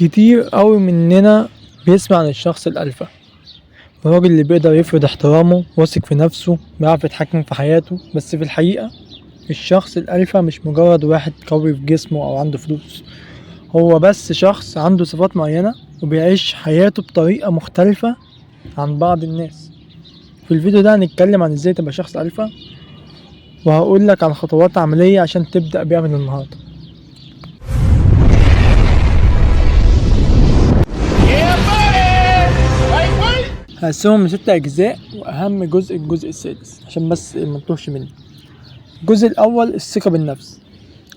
كتير قوي مننا بيسمع عن الشخص الألفا، الراجل اللي بيقدر يفرض احترامه، واثق في نفسه، بيعرف يتحكم في حياته. بس في الحقيقة الشخص الألفا مش مجرد واحد قوي في جسمه أو عنده فلوس، هو بس شخص عنده صفات معينة وبيعيش حياته بطريقة مختلفة عن بعض الناس. في الفيديو ده هنتكلم عن ازاي تبقى شخص ألفا، وهقول لك عن خطوات عملية عشان تبدأ بيها من النهاردة. هقسمهم ل6 أجزاء، وأهم جزء الجزء السادس عشان بس ما تتوهش مني. الجزء الأول الثقة بالنفس.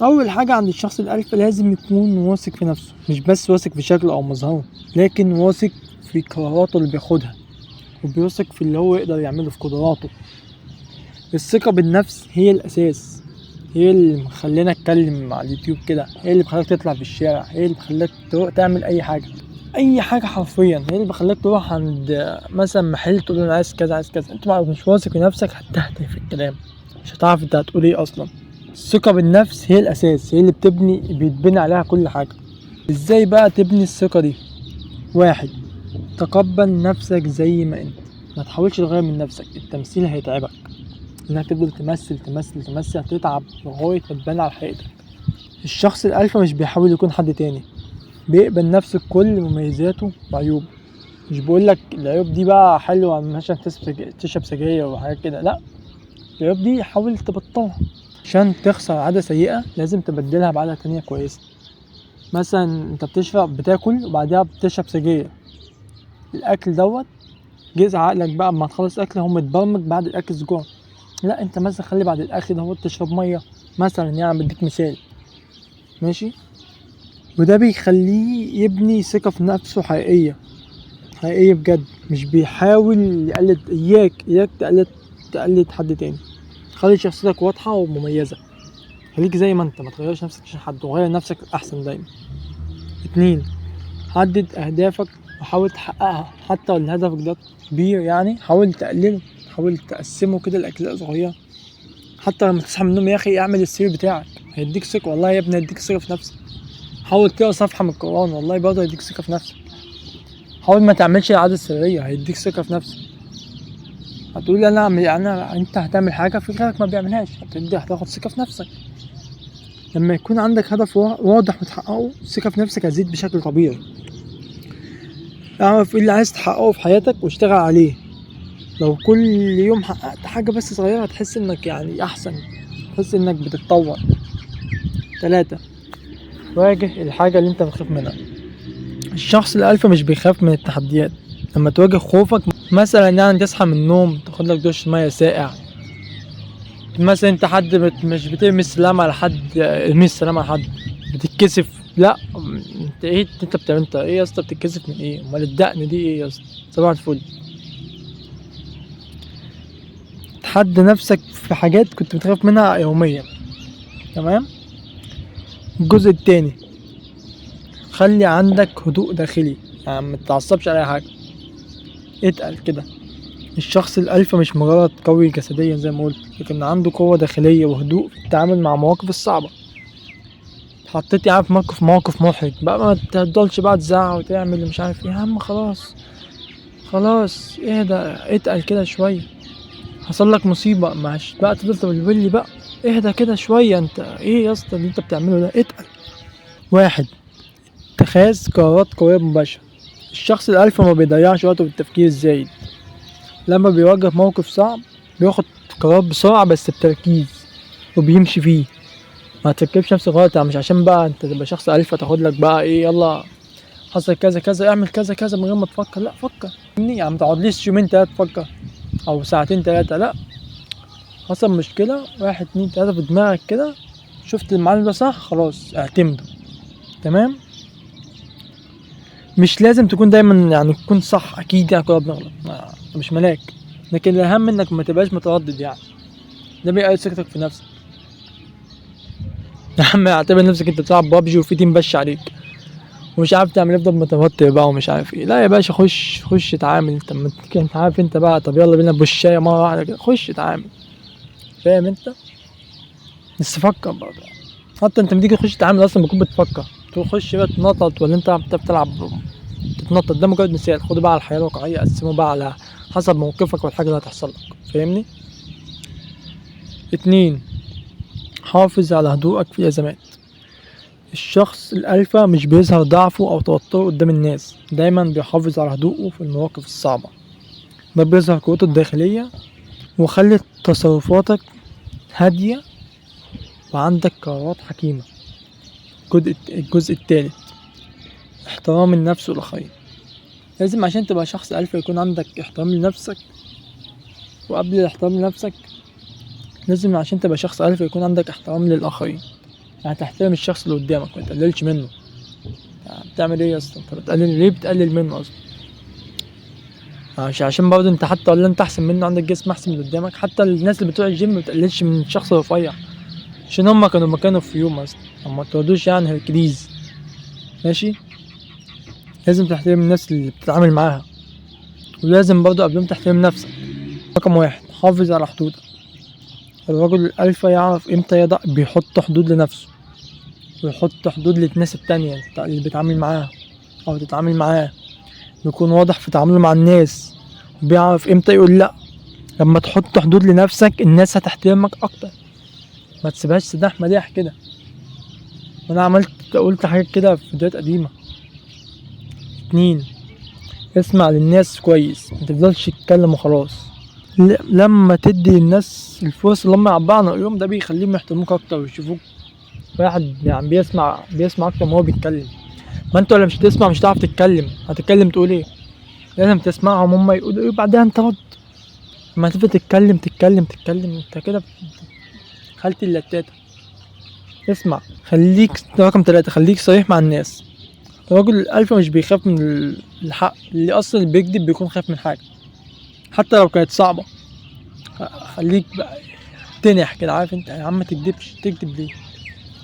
أول حاجة عند الشخص الألفا لازم يكون واثق في نفسه، مش بس واثق في شكله أو مظهره، لكن واثق في قراراته اللي بياخدها، وبيثق في اللي هو يقدر يعمله، في قدراته. الثقة بالنفس هي الأساس، هي اللي مخلينا نتكلم على اليوتيوب كده، هي اللي بخليك تطلع في الشارع، هي اللي بخليك تروح تعمل أي حاجة، أي حاجة حرفيا. هي اللي بخليك تروح عند مثلا محل تقول له أنا عايز كذا عايز كذا. أنت مش واثق في نفسك هتتهته في الكلام، مش هتعرف أنت هتقول إيه أصلا. الثقة بالنفس هي الأساس، هي اللي بيتبني عليها كل حاجة. إزاي بقى تبني الثقة دي؟ 1، تقبل نفسك زي ما أنت، ما تحاولش تغير من نفسك، التمثيل هيتعبك، إنك تفضل تمثل تمثل تمثل هتتعب لغاية ما تبان على حقيقتك. الشخص الألفا مش بيحاول يكون حد تاني، بيقبل نفسه بكل مميزاته وعيوبه. مش بقولك العيوب دي بقى حلوة عشان تشرب سجاير وحاجات كده، لا، العيوب دي حاول تبطلها. عشان تخسر عادة سيئة لازم تبدلها بعادة تانية كويسة. مثلا انت بتاكل وبعدها بتشرب سجاير، الاكل دوت جزء عقلك بقى اما تخلص اكل هو متبرمج بعد الاكل سجارة. لا، انت مثلا خلي بعد الاكل ده هو تشرب ميه مثلا، بديك مثال ماشي. وده بيخليه يبني ثقة في نفسه حقيقية، حقيقية بجد، مش بيحاول يقلد. اياك تقلد حد تاني. خلي شخصيتك واضحة ومميزة، خليك زي ما انت، ما تغيرش نفسك عشان حد، وغير نفسك احسن دايما. 2، حدد اهدافك وحاول تحققها، حتى لو هدفك ده كبير حاول تقلله، حاول تقسمه كده لأجزاء صغيرة. حتى لما تصحى من النوم يا اخي اعمل السرير بتاعك، هيديك ثقة والله يا ابني، هيديك ثقة في نفسك. حاول تقرا صفحة من القرآن والله برضه هيديك ثقة في نفسك. حاول ما تعملش العادة السرية، هيديك ثقة في نفسك. هتقول انا اعمل، انا انت هتعمل حاجة في غيرك ما بيعملهاش، هتاخد ثقة في نفسك. لما يكون عندك هدف واضح وتحققه، الثقة في نفسك هتزيد بشكل طبيعي. اعرف ايه اللي عايز تحققه في حياتك واشتغل عليه. لو كل يوم حققت حاجة بس صغيرة هتحس انك احسن، تحس انك بتتطور. 3، واجه الحاجة اللي انت بتخاف منها. الشخص الألفا مش بيخاف من التحديات. لما تواجه خوفك، مثلا تصحى من النوم تاخد لك دش مية ساقع، مثلا انت حد مش بترمي السلام على حد، ارمي السلام على حد بتتكسف، لا انت ايه انت بتعمل، انت ايه يا اسطى بتتكسف من ايه؟ امال الدقن دي ايه يا اسطى؟ صباح الفل. تحدي نفسك في حاجات كنت بتخاف منها يوميا. تمام. الجزء التاني، خلي عندك هدوء داخلي، ما تتعصبش على اي حاجه، اتقل كده. الشخص الألفا مش مجرد قوي جسديا زي ما قلت، لكن عنده قوة داخلية وهدوء في التعامل مع المواقف الصعبة. اتحطيت في موقف محرج بقى، ما تفضلش بقى تزعق وتعمل مش عارف ايه، يا عم خلاص خلاص اهدى، اتقل كده شوية. حصل لك مصيبة مش بقى تفضل تقول لي بقى اهدى كده شوية، انت ايه يا اسطى اللي انت بتعمله ده؟ اتقل. 1، اتخاذ قرارات قوية مباشرة. الشخص الألفا ما بيضيعش وقته بالتفكير الزايد. لما بيواجه موقف صعب بياخد قرار بسرعة بس بتركيز وبيمشي فيه. ما تركبش نفسك غلط، مش عشان بقى انت تبقى شخص ألفا تاخد لك بقى ايه يلا حصل كذا كذا اعمل كذا كذا من غير ما تفكر، لا فكر. ما تقعدليش يومين تلاتة تفكر او ساعتين تلاتة، لا حصل مشكلة 1 2 3 في دماغك كده، شفت المعلم ده صح خلاص اعتمده. تمام. مش لازم تكون دايما تكون صح، اكيد كلنا بنغلط، مش ملاك، لكن الاهم انك ما تبقاش متردد. ده بيقلل ثقتك في نفسك. يا عم اعتبر نفسك انت بتلعب بابجي وفي تيم بش عليك ومش عارف تعمل ايه، افضل متوتر بقى ومش عارف ايه. لا يا باشا خش اتعامل، انت ما انت عارف انت بقى، طب يلا بينا بوشايه مره واحده كده، خش اتعامل، فاهم انت؟ بس فكر برضه، حتى انت لما تيجي تخش تتعامل اصلا بتكون بتفكر تخش بقى تنطط ولا انت بتلعب تتنطط. ده مجرد مثال، خده بقى على الحياة الواقعية، قسمه بقى على حسب موقفك والحاجة اللي هتحصل لك، فاهمني؟ 2، حافظ على هدوءك في الأزمات. الشخص الألفا مش بيظهر ضعفه أو توتره قدام الناس، دايما بيحافظ على هدوءه في المواقف الصعبة، ده بيظهر قوته الداخلية. وخلي تصرفاتك هادية وعندك قرارات حكيمة. الجزء الثالث، احترام النفس والآخرين. لازم عشان تبقى شخص ألفا يكون عندك احترام لنفسك، وقبل الاحترام لنفسك لازم عشان تبقى شخص ألفا يكون عندك احترام للآخرين. يعني تحترم الشخص اللي قدامك، ما تقللش منه. يعني بتعمل ايه اصلا؟ انت بتقلل ليه؟ بتقلل منه اصلا عشان برضه انت حتى ولا انت احسن منه، عندك جسم احسن من اللي قدامك. حتى الناس اللي بتوع الجيم ما بتقللش من الشخص الرفيع عشان هما كانوا مكانه في يوم اصلا، ما تقعدوش يعني هيركليز. ماشي، لازم تحترم الناس اللي بتتعامل معاها، ولازم برضه قبلهم تحترم نفسك. رقم 1، حافظ على حدودك. الرجل الألفا يعرف امتى يضع، بيحط حدود لنفسه ويحط حدود للناس التانية اللي بيتعامل معاها أو تتعامل معاه، بيكون واضح في تعامله مع الناس، وبيعرف امتى يقول لأ. لما تحط حدود لنفسك الناس هتحترمك أكتر، ما تسيبهاش سداح مداح كده. وأنا قلت حاجات كده في فيديوهات قديمة. 2، اسمع للناس كويس، ما تفضلش تتكلم وخلاص. لما تدي للناس الفرصة اللي هم يعبروا عن رأيهم، ده بيخليهم يحترموك أكتر ويشوفوك واحد يعني بيسمع أكتر ما هو بيتكلم. ما انت ولا مش هتسمع مش هتعرف تتكلم، هتتكلم تقول ايه؟ لازم تسمعهم هم يقولوا ايه وبعدها انت رد. لما تفضل تتكلم تتكلم تتكلم انت كده خالتي اللتاتة. اسمع، خليك. رقم 3، خليك صريح مع الناس. الراجل الألفا مش بيخاف من الحق، اللي أصلا اللي بيكذب بيكون خايف من حاجة حتى لو كانت صعبة. خليك بقى تنح كده، عارف انت يا عم ما تكذبش، تكذب ليه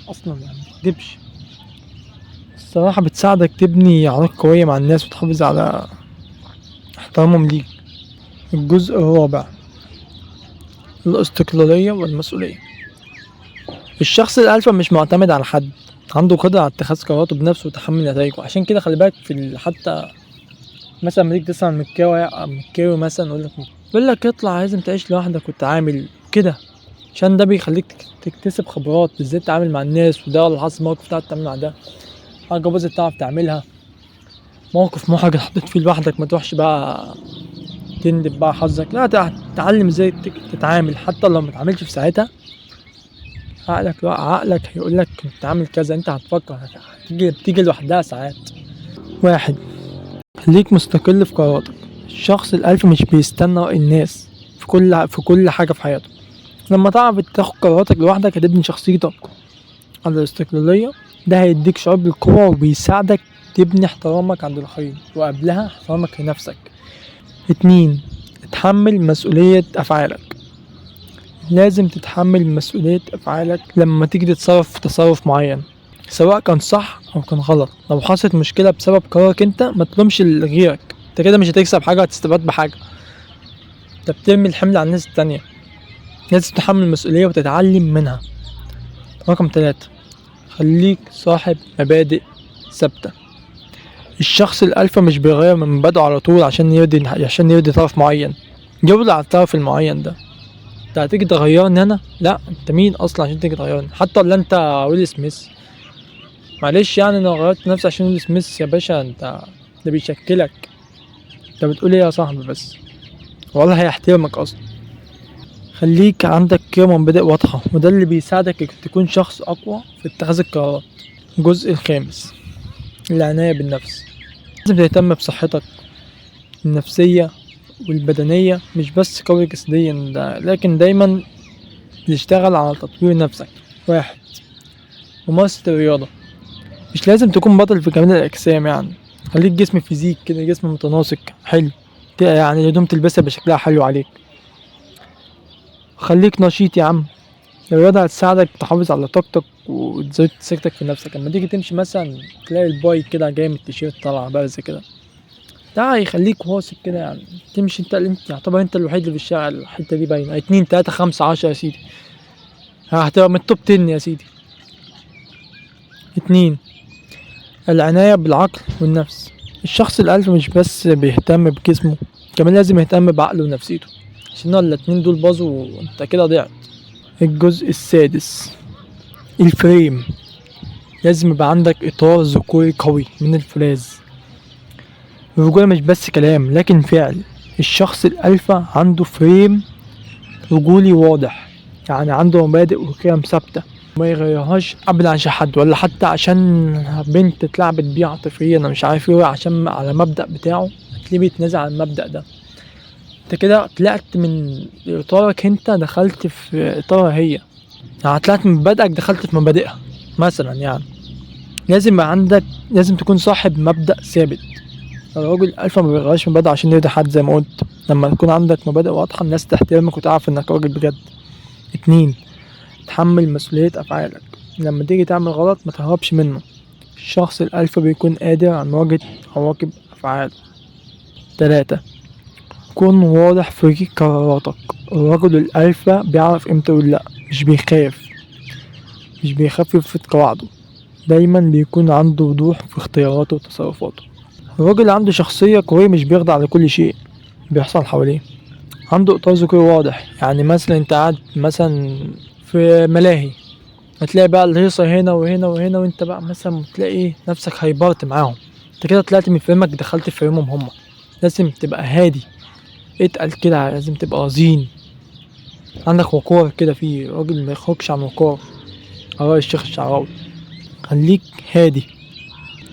أصلا؟ يعني ما تكذبش. الصراحة بتساعدك تبني علاقة قوية مع الناس وتحافظ على احترامهم ليك. الجزء الرابع، الاستقلالية والمسؤولية. الشخص الألفا مش معتمد على حد، عنده قدرة على اتخاذ قراراته بنفسه وتحمل نتائجه. عشان كده خلي بالك في حتى مثلا لما تيجي تسمع مكاوي مثلا يقول لك اطلع، لازم تعيش لوحدك وتتعامل كده، عشان ده بيخليك تكتسب خبرات ازاي تتعامل مع الناس، وده اللي حصل موقف تعرف تتعامل مع ده، حاجة باظت تعرف تعملها، موقف محرج اتحطيت فيه لوحدك ما تروحش بقى تندب بقى حظك، لا تتعلم ازاي تتعامل. حتى لو ما اتعاملش في ساعتها عقلك هيقول لك انت عامل كذا، انت هتفكر، بتيجي لوحدها ساعات. 1، خليك مستقل في قراراتك. الشخص الألفا مش بيستنى رأي الناس في كل حاجة في حياته. لما تعرف تاخد قراراتك لوحدك هتبني شخصيتك على الاستقلالية، ده هيديك شعور بالقوة وبيساعدك تبني احترامك عند الآخرين، وقبلها احترامك لنفسك. 2، اتحمل مسؤولية أفعالك. لازم تتحمل مسؤولية أفعالك لما تيجي تتصرف في تصرف معين، سواء كان صح أو كان غلط. لو حصلت مشكلة بسبب قرارك أنت ما تلومش غيرك، أنت كده مش هتكسب حاجة، هتستفاد بحاجة، أنت بترمي الحمل على الناس التانية. لازم تتحمل المسؤولية وتتعلم منها. رقم 3، خليك صاحب مبادئ ثابتة. الشخص الألفا مش بيغير من مبادئه على طول عشان يرضي طرف معين، يولع على الطرف المعين ده. انت هتيجي تغيرني انا؟ لا، انت مين اصلا عشان تيجي تغيرني؟ حتى ولا انت ويل سميث، معلش يعني انا غيرت نفسي عشان ويل سميث يا باشا، انت ده بيشكلك، انت بتقول ايه يا صاحبي؟ بس والله هيحترمك اصلا. خليك عندك قيم ومبادئ واضحة، وده اللي بيساعدك انك تكون شخص اقوى في اتخاذ القرارات. الجزء الخامس، العناية بالنفس. لازم تهتم بصحتك النفسية والبدنية، مش بس قوي جسديا، لكن دايما تشتغل على تطوير نفسك. 1، ممارسة الرياضة. مش لازم تكون بطل في كمال الأجسام، خليك جسم فيزيك كده، جسم متناسق حلو، الهدوم تلبسها بشكلها حلو عليك. خليك نشيط يا عم، الرياضة هتساعدك تحافظ على طاقتك وتزود ثقتك في نفسك. لما تيجي تمشي مثلا تلاقي الباي كده جاي من التيشيرت طالع بارز كده، ده هيخليك واثق كده، تمشي انت يعتبر انت الوحيد اللي في الشارع الحتة دي باينة. 2 3 5 10 يا سيدي، هتبقى من التوب 10 يا سيدي. 2، العناية بالعقل والنفس. الشخص الألفا مش بس بيهتم بجسمه، كمان لازم يهتم بعقله ونفسيته، عشان لو الاتنين دول باظوا انت كده ضعت. الجزء السادس ال frame. لازم يبقى عندك إطار ذكوري قوي من الفولاذ. الرجولة مش بس كلام لكن فعل. الشخص الألفا عنده frame رجولي واضح، يعني عنده مبادئ وقيم ثابتة ما يغيرهاش أبدا عشان حد، ولا حتى عشان بنت اتلعبت بيه عاطفيا أنا مش عارف ايه، عشان على مبدأ بتاعه هتلاقيه بيتنازل عن المبدأ ده. انت كده طلعت من إطارك، انت دخلت في إطارها هي، يعني طلعت من مبادئك دخلت في مبادئها مثلا. يعني لازم يبقى عندك، لازم تكون صاحب مبدأ ثابت. الراجل الألفا ما بيغيرش مبادئه عشان يرضي حد، زي ما قلت. لما يكون عندك مبادئ واضحة الناس تحترمك وتعرف انك راجل بجد. 2، تحمل مسؤولية أفعالك. لما تيجي تعمل غلط ما تهربش منه. الشخص الألفا بيكون قادر على مواجهة عواقب أفعاله. 3، كن واضح في قراراتك. الرجل الألفا بيعرف امتى يقول لأ، مش بيخاف يفرض قواعده، دايما بيكون عنده وضوح في اختياراته وتصرفاته. الراجل اللي عنده شخصية قوية مش بيخضع لكل شيء بيحصل حواليه، عنده إطار ذكوري واضح. يعني مثلا انت قاعد مثلا في ملاهي، هتلاقي بقى الهيصة هنا وهنا وهنا، وانت بقى مثلا تلاقي نفسك هيبرت معاهم، انت كده طلعت من frame ك دخلت في frame هم هما. لازم تبقى هادي، اتقل كده، لازم تبقى رزين، عندك وقار كده. في راجل ما يخرجش عن وقار، على رأي الشيخ الشعراوي. خليك هادي،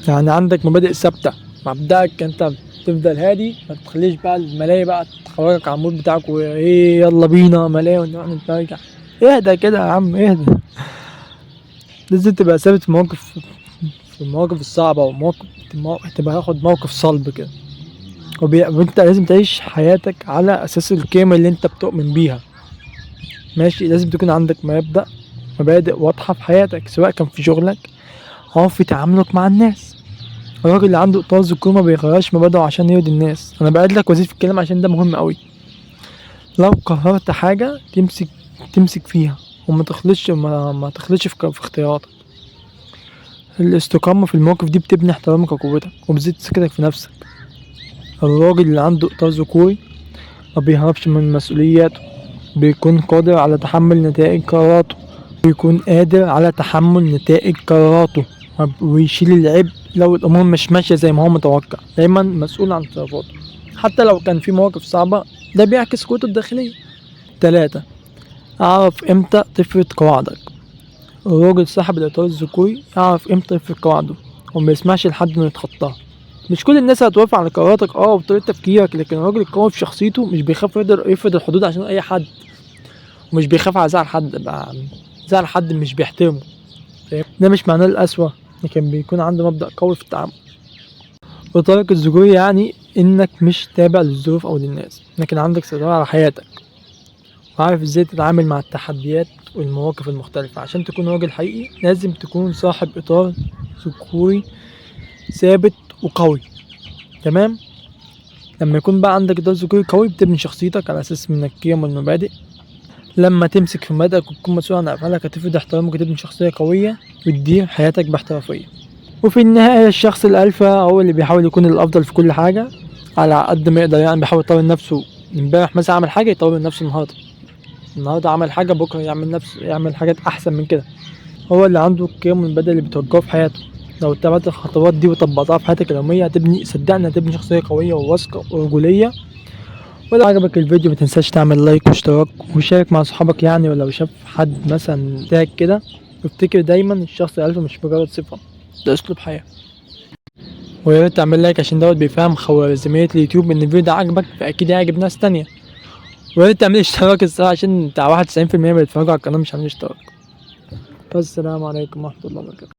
يعني عندك مبادئ ثابتة، مبدأك انت تفضل هادي، ما تخليش بقى الملاهي بقى تخرجك على ال mood بتاعك وايه يلا بينا ملاهي ونروح نترجع. اهدى كده يا عم، اهدى. لازم تبقى ثابت في المواقف الصعبة، ومواقف تبقى تاخد موقف صلب كده. وانت لازم تعيش حياتك على اساس القيم اللي انت بتؤمن بيها، ماشي. لازم تكون عندك مبادئ واضحة في حياتك، سواء كان في شغلك او في تعاملك مع الناس. الراجل اللي عنده إطار ذكوري ما بيغيرش مبادئه عشان يرضي الناس. انا بعيد لك وازيد في الكلام عشان ده مهم قوي. لو قررت حاجة تمسك فيها، وما تخلصش، ما تخلصش في اختياراتك. الاستقامة في المواقف دي بتبني احترامك وقوتك، وبتزيد ثقتك في نفسك. الراجل اللي عنده إطار ذكوري ما بيهربش من مسؤولياته، بيكون قادر على تحمل نتائج قراراته، بيكون قادر على تحمل نتائج قراراته، ويشيل العبء لو الأمور مش ماشية زي ما هو متوقع. دايما مسؤول عن تصرفاته حتى لو كان في مواقف صعبة، ده بيعكس قوته الداخلية. 3، اعرف امتى تفرض قواعدك. الراجل صاحب الإطار الذكوري يعرف امتى يفرض قواعده وما يسمعش لحد انه يتخطاها. مش كل الناس هتوافق على قراراتك وطريقة تفكيرك، لكن الراجل القوي في شخصيته مش بيخاف يفرض الحدود عشان اي حد، ومش بيخاف على زعل حد، بقى زعل حد مش بيحترمه، فاهم؟ ده مش معناه القسوة، لكن بيكون عنده مبدأ قوي في التعامل. وطريقة الذكورية يعني انك مش تابع للظروف او للناس، لكن عندك سيطرة على حياتك، وعارف ازاي تتعامل مع التحديات والمواقف المختلفة. عشان تكون راجل حقيقي لازم تكون صاحب إطار ذكوري ثابت وقوي، تمام؟ لما يكون بقى عندك إطار ذكوري قوي بتبني شخصيتك على أساس من القيم والمبادئ. لما تمسك في مبادئك وتكون مسؤول عن أفعالك هتفرض احترامك وتبني شخصية قوية وتدير حياتك باحترافية. وفي النهاية الشخص الألفا هو اللي بيحاول يكون الأفضل في كل حاجة على قد ما يقدر، يعني بيحاول يطور نفسه. امبارح مثلا عمل حاجة يطور من نفسه النهاردة، النهاردة عمل حاجة بكرة يعمل حاجات أحسن من كده. هو اللي عنده القيم والمبادئ اللي بتوجهه في حياته. لو اتبعت الخطوات دي وطبقتها في حياتك اليومية صدقني هتبني شخصية قوية وواثقة ورجولية. ولو عجبك الفيديو ما تنساش تعمل like واشتراك وشارك مع صحابك، ولو شاف حد مثلا تاج كده. وافتكر دايما الشخص الألفا مش مجرد صفة، ده أسلوب حياة. ويا ريت تعمل like عشان دوت بيفهم خوارزمية اليوتيوب إن الفيديو ده عجبك، فأكيد هيعجب ناس تانية. ويا ريت تعمل اشتراك الصراحة عشان بتاع 91% بيتفرجوا على القناة مش عاملين اشتراك. والسلام عليكم ورحمة الله وبركاته.